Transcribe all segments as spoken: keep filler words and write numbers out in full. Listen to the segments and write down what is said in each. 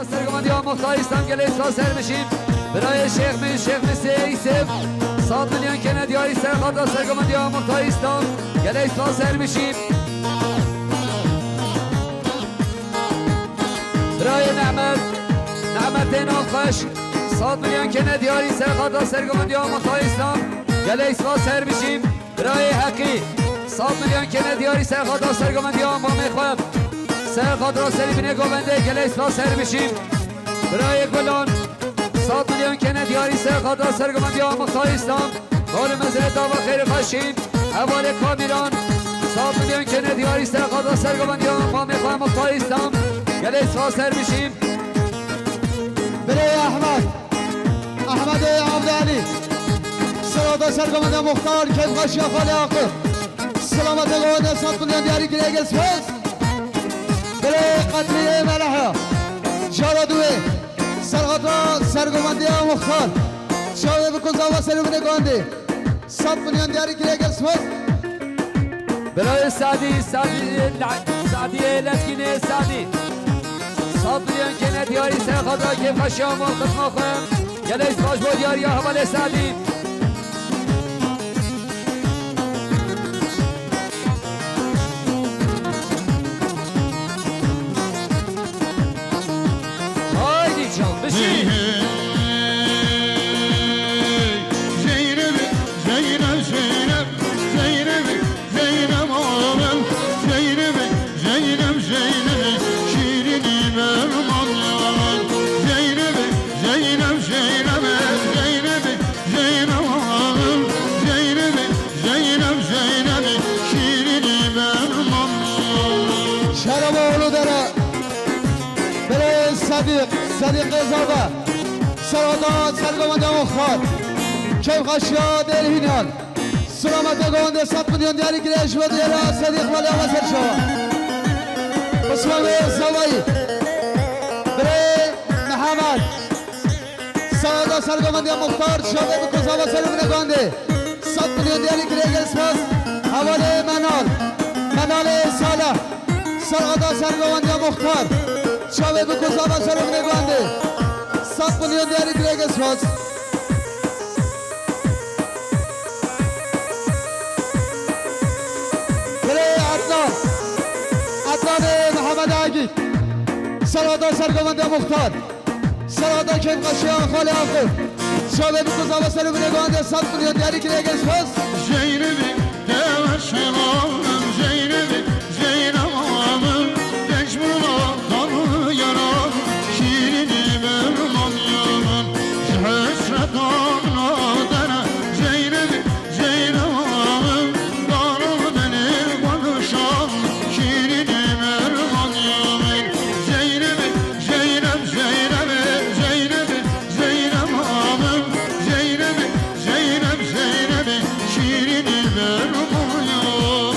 Sergovendiya Muxtar Îslam, gelek spas her bijî. Birayê Şêx Mîr, Şêx Mîr Seyîsif, sed milyon kene diyarî ser xatra sergovendiya Muxtar Îslam, gelek spas her bijî. Birayê Mehmet, Mehmetê Navxweş, sed milyon kene diyarî ser xatra sergovendiya Muxtar Îslam, gelek spas her bijî. Birayê Heqî, sed milyon kene diyarî ser xatra sergovendiya mamê xwe. Ser xatra serî binê govendê, gelek spas her bijî. Birayê Gulan, sed milyon kene diyarî ser xatra sergovendiya Muxtar Îslam. Xalê mezrê dava xêr û xweşî. Hevalê Kamîran, sed milyon kene diyarî ser xatra sergovendiya mamê xwe Muxtar Îslam. Gelek spas her bijî. Birayê Ehmed, Ehmedê Abdalî, serxatra sergovendiya Muxtar, keyfxweşiya xalê Aqil. Silameta govendê sed milyon diyarî kirê, gelek spas. Birê Qedriyê Meleha, cara duwê, serxatra sergovendiya Muxtar. Çavê bi ku zava serê binê govendê. Sed milyon diyarî kirê, gelek spas. Birayê Sadî, Sadî, Sadîyê Lezgînê Sadî. Sed milyon kene diyarî ser xatra kêfxweşiya wan xizma xwe. Gelek spas bo diyariya hevalê Sadî. Haydi can, bir şey. Hey, hey, Zeynep, Zeynep, Zeynep, Zeynep, Zeynep ağam, Zeynep, Zeynep, Zeynep, şirin merman yaman. Zeynep, Zeynep, Zeynep, Zeynep, Zeynep ağam, Zeynep, Zeynep, Zeynep, şirin merman yaman. Şeraba oğlu dere, Bele Sediq, Sediq Ezada, Serada, Sergovende Muxtar, Kevxaşya Delhinan. Silameta govendê sed milyon diyarî kirê ji bo diyara Sedîq Malê Ava Serçava. Osman Bey Zavayî. Birê Mihemed. Sağda sergovendiya Muxtar, çavê bi kozava serê binê govendê. Sed milyon diyarî kirê, gelek spas. Hevalê Menal. Menalê Salih. Sağda sergovendiya Muxtar. Çavê bi kozava serê binê govendê. Sed milyon diyarî kirê, gelek spas. Birê Adnan. Adnanê Mihemed Agî. Serada sergovendiya Muxtar. Serada keyfxweşiya xalê Aqil. Çavê bi kozava serê binê govendê sed milyon diyarî kirê, gelek spas. Zeynepî, dewe şelamim Zeynepî. Zeynep ağamın, Deşmurla kanı yaram, şirin merman yaman. Ji hesret ağına dere, Zeynep, Zeynep ağam, darım beni konuşam, şirin merman yaman. Zeynep, Zeynep, Zeynep, Zeynep, Zeynep ağam, Zeynep, Zeynep, Zeynep, şirin merman yaman.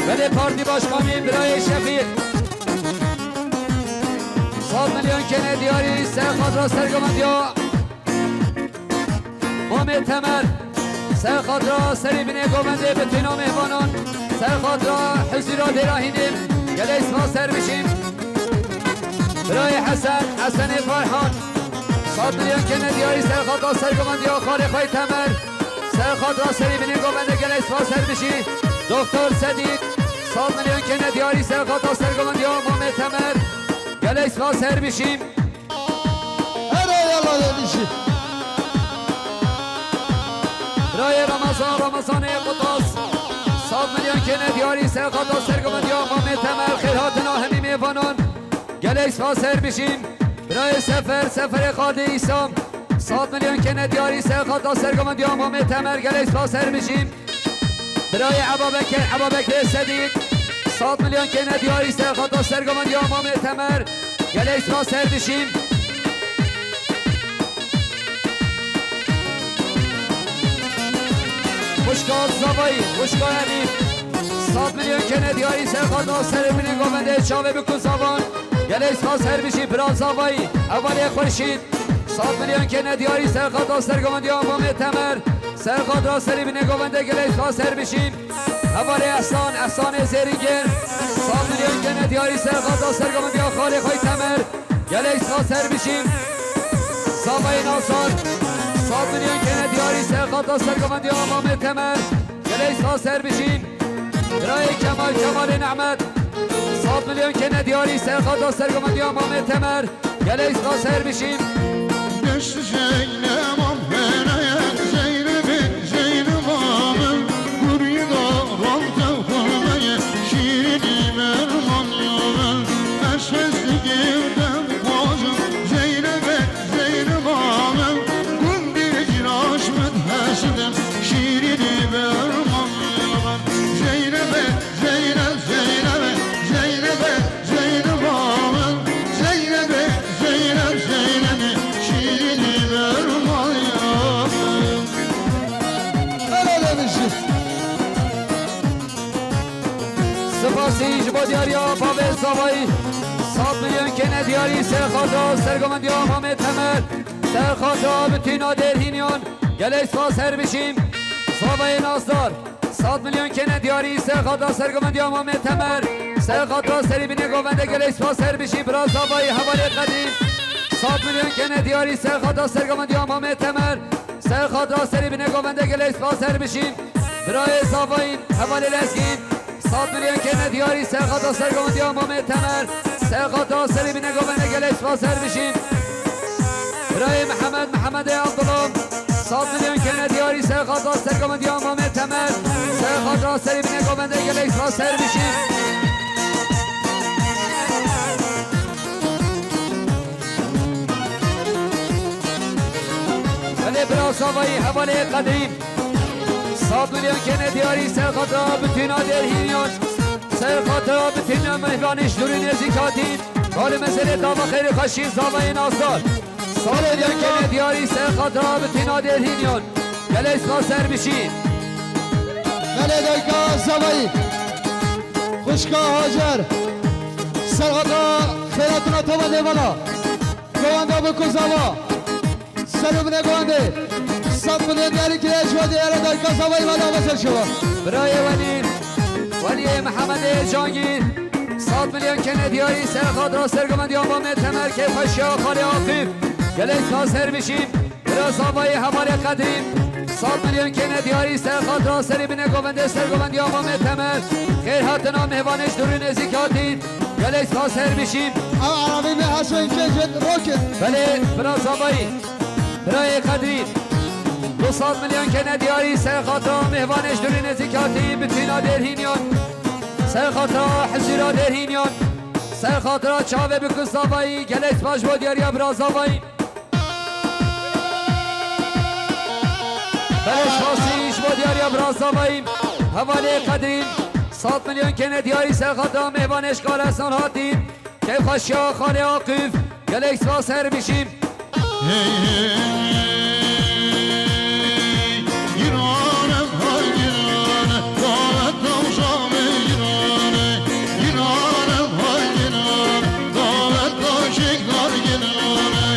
Belê Partî Başkanî birayê Şefîq. Sed milyon kene diyarî ser xatra sergovendiya Mamê Temer. Ser xatra serê binê govendê bi têna mêvanan. Ser xatra huzura dêra hînê. Gelek spas ser bijîn. Birayê Hesen, Hesenê Ferhan. Sed milyon kene diyarî ser xatra sergovendiya xalê xwe Temer. Ser xatra serê binê govendê, gelek spas ser bijî. Doktor Sedîk, sed milyon kene diyarî ser xatra sergovendiya Mamê Temer. Gelek spas ser bijî. Here yala ye bijî. Birayê Ramazan, Ramazanê Qutas. Sed milyon kene diyarî ser xatra sergovendiya Mamê Temer, xêr hatina hemî mêvanan. Gelek spas ser bijîn. Birayê Sefer, Seferê Xadê Îsa. Sed milyon kene diyarî ser xatra sergovendiya Mamê Temer, gelek spas ser bijîn. Birayê Ebabekir, Ebabekirê Sedîk. Sed milyon kene diyarî ser xatra sergovendiya Mamê Temer. Gelek spas ser bijîn. Xwişka Zavayî, xwişka Elîf. Sed milyon kene diyarî ser xatra serê binê govendê, çavê bi ku zavan. Gelek spas her bijî bira Zavayî, hevalê Xurşîd. Sed milyon kene diyarî ser xatra sergovendiya Mamê Temer. Ser xatra serê binê govendê, gelek spas her bijî. Hevalê Ehsan, Ehsanê Zêringê. Sed milyon kene Diyarî serxata sergovendiya xalê xwe Temer. Gelek spas her bijîn. Zavayê Nazar. Sed milyon kene diyarî serxata sergovendiya Mamê Temer. Gelek spas her bijîn. Birayê Kemal, Kemalê Nehmet. Sed milyon kene diyarî serxata sergovendiya Mamê Temer. Gelek spas her bijîn. Deşt Zeynep amene, Zeynep'e, Zeynep amem, gurîda ramte xurmeye, şîrînî merman yamen, ez hestikê te dixwazim, Zeynep'e, Zeynep amem, gundê ciraş min hestim, şîrînî merman yamen, Zeynep'e, Zeynep, Zeynep, Zeynep, Zeynep amin. Zeynep, Zeynep, Zeynep, şîrînî merman yamin. Öyle demişiz. Spasî ji bo diyariya bavê Zavayî. Sed milyon kene diyarî serxata sergovendiya Mamê Temer. Serxata bitîna Dêrhîniyan. Gelek spas her bijîn. Zavayê Nazdar. Sed milyon kene diyarî serxata sergovendiya Mamê Temer. Serxata serî binê govende gelek spas her bijî bira Zavayî hevalê qedî. Sed milyon kene diyarî serxata sergovendiya Mamê Temer. Serxata serî binê govende gelek spas her bijî. Birayê Zavayî hevalê Lezgîn. Sed milyon kene diyarî serxata sergovendiya Mamê Temer. Serxata serî binê govende gelek spas her bijî. Birayê Mihemed, Mihemedê Abdullah. Sed milyon kene diyarî serxata sergovendiya Mamê Temer. Serxata serî binê govende gelek spas her bijî. Belê bira Zavayî hevalê qedî. Sed milyon kene diyarî serxata bitîna Dêrhîniyan. Serxata bitîna mehvanê ji dûrî nêzîk hatî. Xalê meselê dava xêrê xweşî Zavayê Nazdar. Sed milyon kene diyarî serxata bitîna Dêrhîniyan. Gelek spas her bijî. Belê dayka Zavayî. Xwişka Hacer. Serxata xêratina teva nêvana. Govenda bi ku Zava. Serû binê gondê. Sed milyon diyarî kiriye ji we diyare dayka Zavayî me dava ser şewa. Birayê wenî, weliyê Mihemedê Cangîr. Sed milyon kene diyarî serxatra sergovendiya Mamê Temer kêfxweşiya xalê Aqîf. Gelek spas her bijî. Bira Zavayî hevalê qedrî. Sed milyon kene diyarî serxatra serî binê govendê sergovendiya Mamê Temer. Xêr hatina mêvanê ji dûrî nêzîk hatî. Gelek spas her bijî. Ew erebî me heşo înçe jêt roket. Belê, bira Zavayî. Birayê qedrî. Du sed milyon kene diyarî serxatra mêvanê ji dûrî nêzîk hatî, bitîna Dêrhîniyan. Serxatra hizîra Dêrhîniyan. Serxatra çavê bi ku Zavayî. Gelek spas ji bo diyariya bira Zavayî. Belê spasî ji bo diyariya bira Zavayî. Hevalê qedrî. Sed milyon kene diyarî serxatra mêvanê ji Kalesan hatî. Kêfxweşiya xalê Aqîf. Gelek spas her bijî. Hey, hey, hey, hey. Giranem hay girane, davet tavşanê girane. Giranem hay girane, davet taşekdar girane.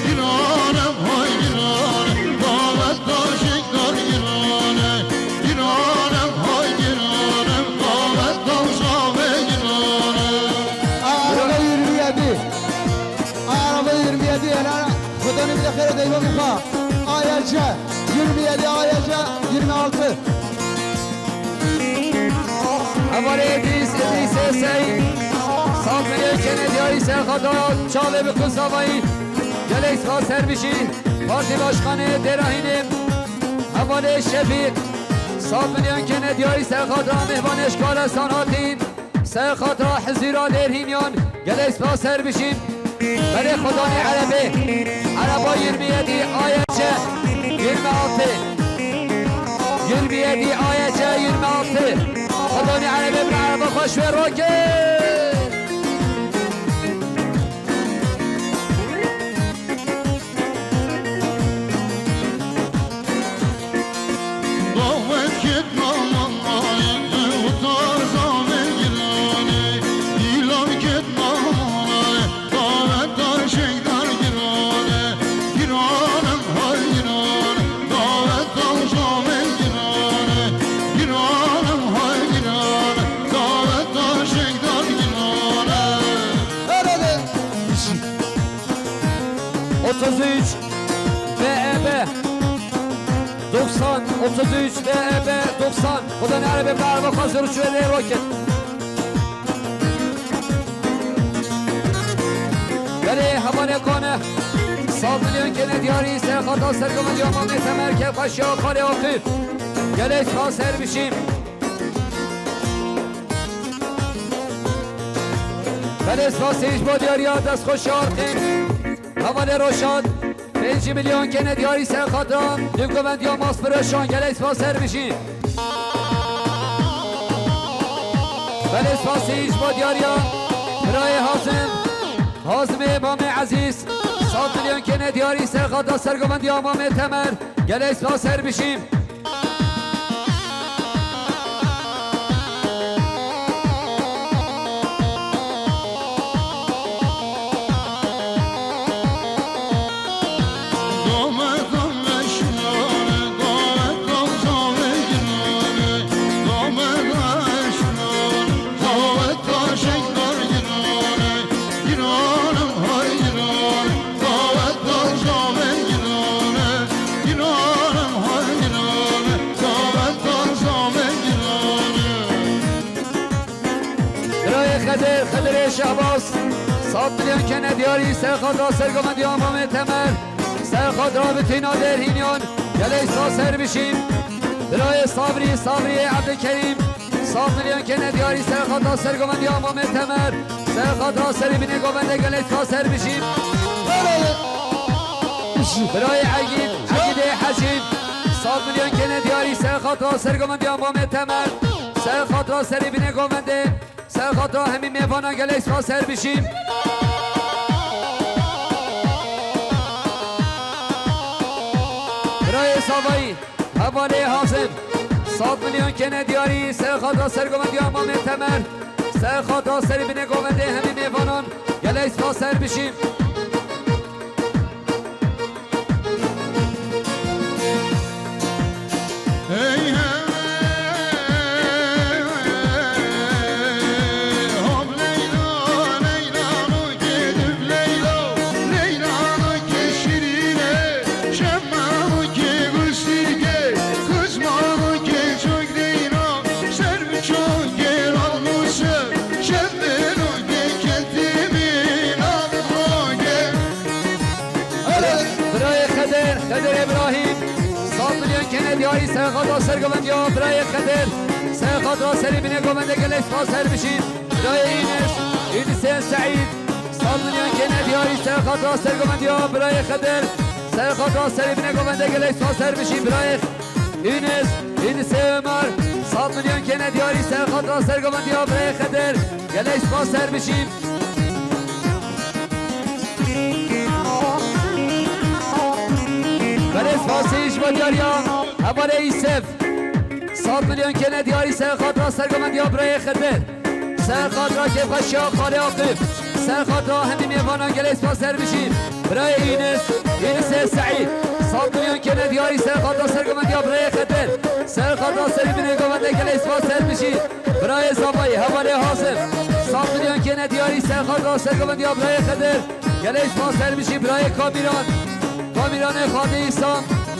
Giranem hay girane, davet taşekdar girane. Giranem hay giranem, davet tavşanê girane. Araba yirmi yedi. Araba yirmi yedi yani. Xwedê min bide xêr û deyva min xwe. A Y C yirmi yedi, A Y C yirmi altı. Hevalê Îdrîs, Îdrîsê Seyîd. Sed milyon kene diyarî serxatra çavê bi ku Zavayî. Gelek spas her bijî. Partî Başkanê Dêrahînê. Hevalê Şefîq. Sed milyon kene diyarî serxatra mêvanê ji Kalesan hatî. Serxatra hizîra Dêrhîniyan, gelek spas her bijî. Belê Xwedanî erebê. Ereba yirmi yedi A Y C yirmi altı. Yirmi yedi A Y C yirmi altı. Xwedanî erebê, bira ereba xwe ji wê rokê. Davet ket mamanay, utar zame girane. Dîlan ket mamanay, davet taşekdar girane. Giranem hay girane, davet tavşame girane. Giranem hay girane, davet taşekdar girane. üç B E B doksan, otuz üç B E B doksan. Xudan Erebe bi araba xwe zor çûye lê roket. Belê hevalê kane. Sed milyon kene diyarî, serxata sergovendiya Mamê Temer, kevxweşiya xalê Aqîf. Gelek spas her bişîm. Belê spasî ji bo diyariya destxweşiya Arqîn. Hevalê Roşan, pêncî milyon kene diyarî serxata, dûvgovendiya Masfiroşan, gelek spas her bijî. Belê spasî ji bo diyariya birayê Hazim, Hazimê Mamê Ezîz, sed milyon kene diyarî serxata sergovendiya Mamê Temer, gelek spas her bijî. Birayê Xedir, Xedirê Şehbaz, sed milyon kene diyarî, serxata sergovendiya Mamê Temer, serxata Betîna Derhînyan, gelek spas her bijî. Birayê Sabrî, Sabrî Ebdilkerîm, sed milyon kene diyarî, serxata sergovendiya Mamê Temer, serxata serê binê govende, gelek spas her bijî. Birayê Egîd, Egîdê Hecî, sed milyon kene diyarî, serxata sergovendiya Mamê Temer, serxata serê binê govende, serxata hemî mêvanan, gelek spas her bijî. Birayê Zavayî, hevalê Hazim, sed milyon kene diyarî, serxata sergovendiya Mamê Temer, serxata serê binê govendê hemî mêvanan, gelek spas her bijî. Birayê Xedir, Xedir Îbrahîm, sed milyon kene diyarî, serxata sergovendiya birayê Xedir, serxata serê binê govende, gelek spas her bijî. Birayê Înis, Înisê Seîd, sed milyon kene diyarî, serxata sergovendiya birayê Xedir, serxata serê binê govende, gelek spas her bijî. Birayê Înis, Înisê Ömer, sed milyon kene diyarî, serxata sergovendiya birayê Xedir, gelek spas her bijî. Belê spasî ji bo diyariya hevalê Îsef. Sed milyon kene diyarî, serxata sergovendiya birayê Xedir, serxata kêfxweşiya xalê Aqîf, serxata hemî mêvanan, gelek spas her bijî. Birayê Înis, Înisê Seîd, sed milyon kene diyarî, serxata sergovendiya birayê Xedir, serxata serê binê govende, gelek spas her bijî. Birayê Zavayî, hevalê Hazim, sed milyon kene diyarî, serxata sergovendiya birayê Xedir, gelek spas her bijî. Birayê Kamîran, Kamîranê Xadê Îsa,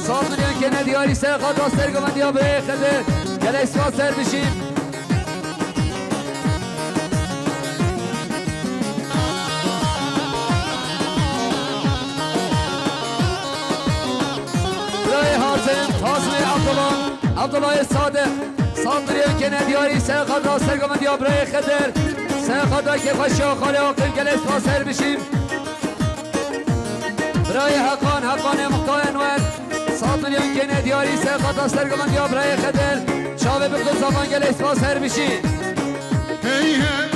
sed milyon kene diyarî, serxata sergovendiya birayê Xedir, gelek spas her bijî. Birayê Hazim, Hazimê Abdullah, Abdullahê Sadiq, sed milyon kene diyarî, serxata sergovendiya birayê Xedir, serxata kêfxweşiya xalê Aqîf, gelek spas her bijî. Birayê Heqan, Heqanê Muxtarê Nwed, sed milyon kene diyarî, serxata sergovendiya birayê Xedir, çavê bibdo zavan, gelek spas her bijî. Hey, hey.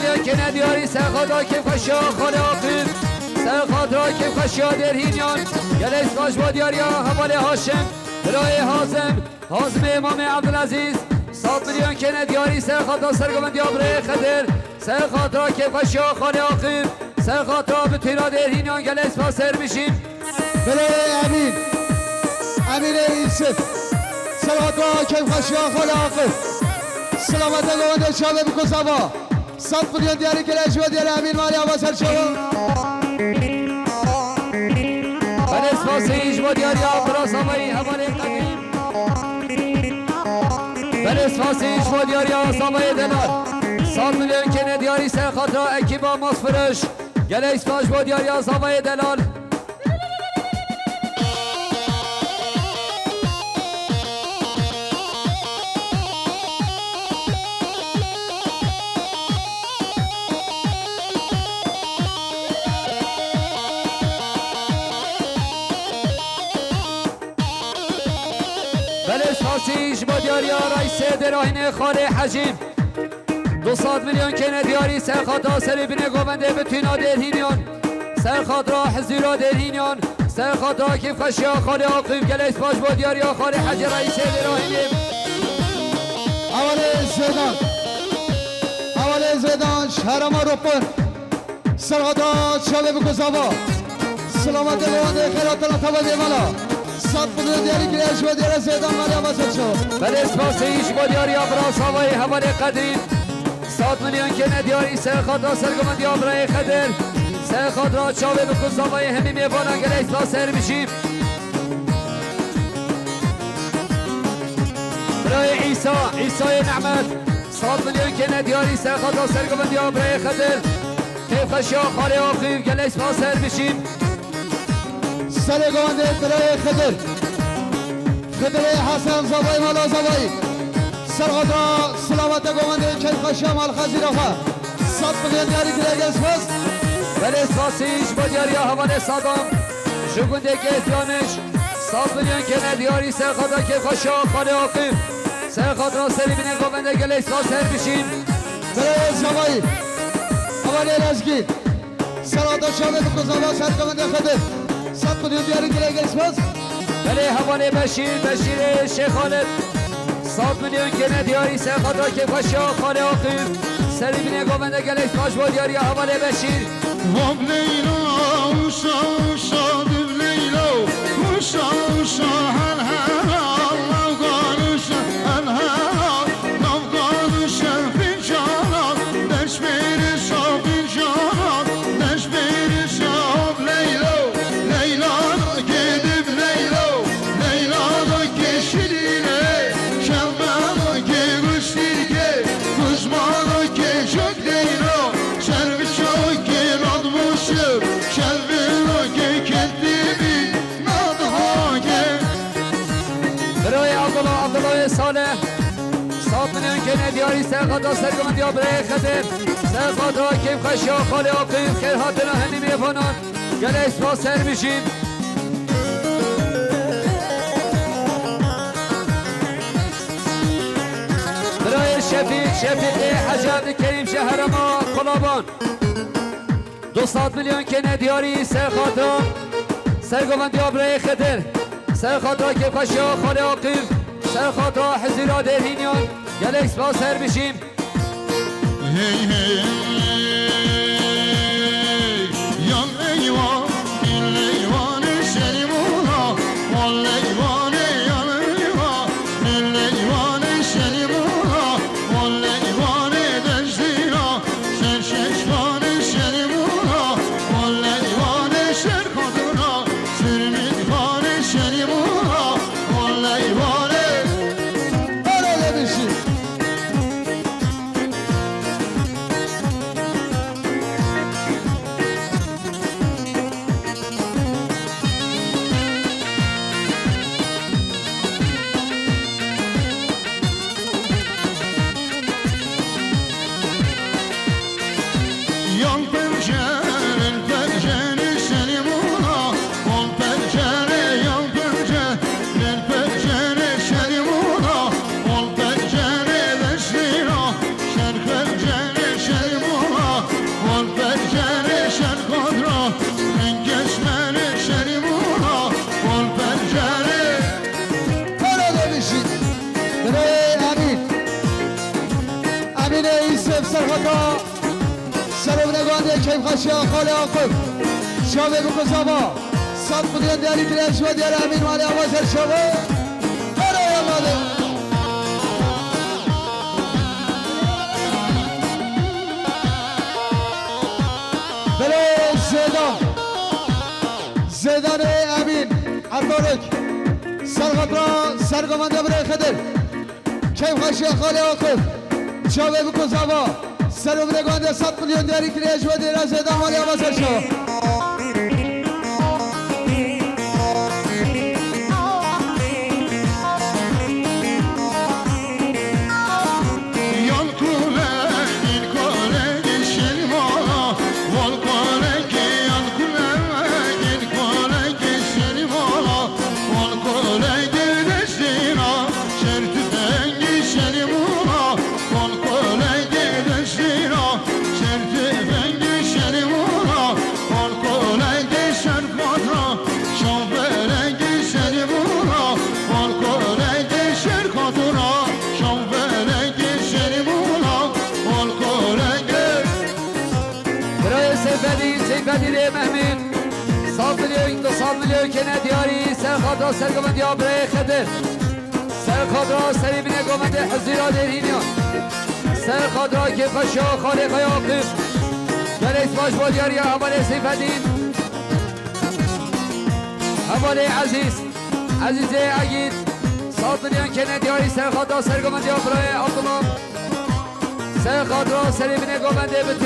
Kêne diyarî serxata kêfxweşiya xalê Aqîb, serxatra kêfxweşiya Dêrhînyan, gelek spas bo diyariya hevalê Haşim, birayê Hazim, Hazimê Mamê Ebdulezîz, sed milyon kêne diyarî serxata sergovendiya birayê Xedir, serxatra kêfxweşiya xalê Aqîb, serxatra bitîna Dêrhînyan gelek spas ser bijîn. Belê Emîn. Emînê Yusuf. Serxatra kêfxweşiya xalê Aqîb. Silamete govendê çavê biko zava. Sed milyon diyarî kire ji bo diyarî Emîn Maliya Baser Çawa. Belê spasî ji bo diyariya bira zavayî hevalê qedîm. Belê spasî ji bo diyariya zavayê delal. Sed milyon kêne diyarî serxatra ekîba Masfiriş. Gelek spas ji bo diyariya zavayê delal. Belê spasî ji bo diyariya Reîsê Dêrahînê Xalê Hecî. Du sed milyon kêne diyarî serxata serê binê govendê bitîna Dêrhînyan. Serxatra hizîra Dêrhînyan. Serxatra kêfxweşiya xalê Aqîb gelek spas bo diyariya xalê Hecî Reîsê Dêrahînê. Hevalê Zêdan. Hevalê Zêdan ji herêma Ropin. Serxata çavê biko zava. Silametê govendê xêr hatina teva dêmala. Sed milyon diyarî kiriye ji bo diyara Zêdan Maliya Baser Çawa. Belê spasî ji bo diyariya bira zavayê hevalê Qedrî. Sed milyon kêne diyarî serxatra sergovendiya birayê Xedir. Serxatra çavê biko zavayê hemî mêvanan gelek spas ser bijî. Birayê Îsa, Îsayê Nehmet. Sed milyon kêne diyarî serxatra sergovendiya birayê Xedir. Kêfxweşiya xalê Aqîb gelek spas ser bijîn. Serê govendê birayê Xidir. Xidirê Hesen zavayê mala zavayî. Serxatra silamete govendê kêfxweşiya mal Xezîra xwe. Sed milyon diyarî kire gelek spas. Belê spasî ji bo diyariya hevalê Sadam. Ji gundê Kêfyanij. Sed milyon kêne diyarî serxatra kêfxweşiya xalê Aqîb. Serxatra serê binê govendê gelek spas ser bijîn. Birayê Zavayî. Hevalê Lezgî. Serxatra çavê biko zava serkevendê Xedir. Sed milyon diyarî kire gelek spas. Belê hevalê Beşîr, Beşîrê Şêx Xalid. Sed milyon kêne diyarî serxatra kêfxweşiya xalê Aqîb. Serê binê govendê gelek spas bo diyariya hevalê Beşîr. Hop Leyla, uşa, uşa, div Leyla, uşa, uşa, hel, hel, Allah, uşa, hel, hel, navgan, uşa, fincana, deş beri, şa, fincana, deş beri, şa, hop Leyla, Leyla, gidip Leyla, Leyla, da keşirine, şevme, da ke, guştirke, kuzma, da ke, çok Leyla, şerbi, çok ke, radmuşum, şerbi, da ke, kendimi, nadha ke. Birayê Abdullah, Abdullahê Salih. Sed milyon kêne diyarî serxata sergovendiya birayê Xedir. Serxata kêfxweşiya xalê Aqîb, xêr hatina hemî mêvanan. Gelek spas ser bijîn. Birayê Şefîk, Şefîqê Hecî Ebdulkerîm ji herêma Qulaban. Du sed milyon kêne diyarî serxatra sergovendiya birayê Xedir. Serxatra kêfxweşiya xalê Aqîb. Serxatra hizîra Dêrhînyan. Gelek spas ser bijîn. Hey, hey, yan eywa, yan eywa, ne şerimuna, wal eywa, ne yan eywa, ne eywa, ne şerimuna, wal eywa, ne dejira, şer şeşvane şerimuna, wal eywa, ne şer kaduna, sürmit vane şerimuna, wal eywa, ne. Ara demişim. Yan pencerin penceri selimuna, on pencere yan pencere. Vel pencere şerimuna, ol pencere deşlina, şer pencere şerimuna, Keyfxweşiya xalê Aqif. Çavê biko zava. Sed milyon diyarî kiriye ji we diyar Emîn malê ava ser çavê. Her aya malê. Belê Zêdan. Zêdanê Emîn. Etorik. Ser xatira sergovende birê Xidir. Keyfxweşiya xalê Aqif. Çavê biko zava. Ser û binê gandê sed milyon diyarî kiriye ji we dêra Zêdan malê ava ser çava. Yan kule, in kule, geçelim ola. Vol kule, ke yan kule, in kule, geçelim ola. Vol kule, geçelim ola. Şer tüfengi şelim ola. Vol kule, geçelim ola. Şer tüfengi şelim ola. Vol kule, geçer fatra. Şofere geçelim ola. Vol kule, geçer kadına. Şofere geçelim ola. Vol kule, geç. Birayê Seyfedîn, Seyfedînê Mehmîd. Sed milyon, du sed milyon kene diyarî, ser xatira sergovendiya birayê Xedir. Ser xatira serê binê govendê Hezîra Dêrhîniyan. Ser xatira kêfxweşiya xalê Kaya Aqif. Gelek spas bo diyariya hevalê Seyfedîn. Hevalê Ezîz. Ezîzê Egîd. Sed milyon kene diyarî, ser xatira sergovendiya birayê Abdullah. Ser xatira serê binê govendê bi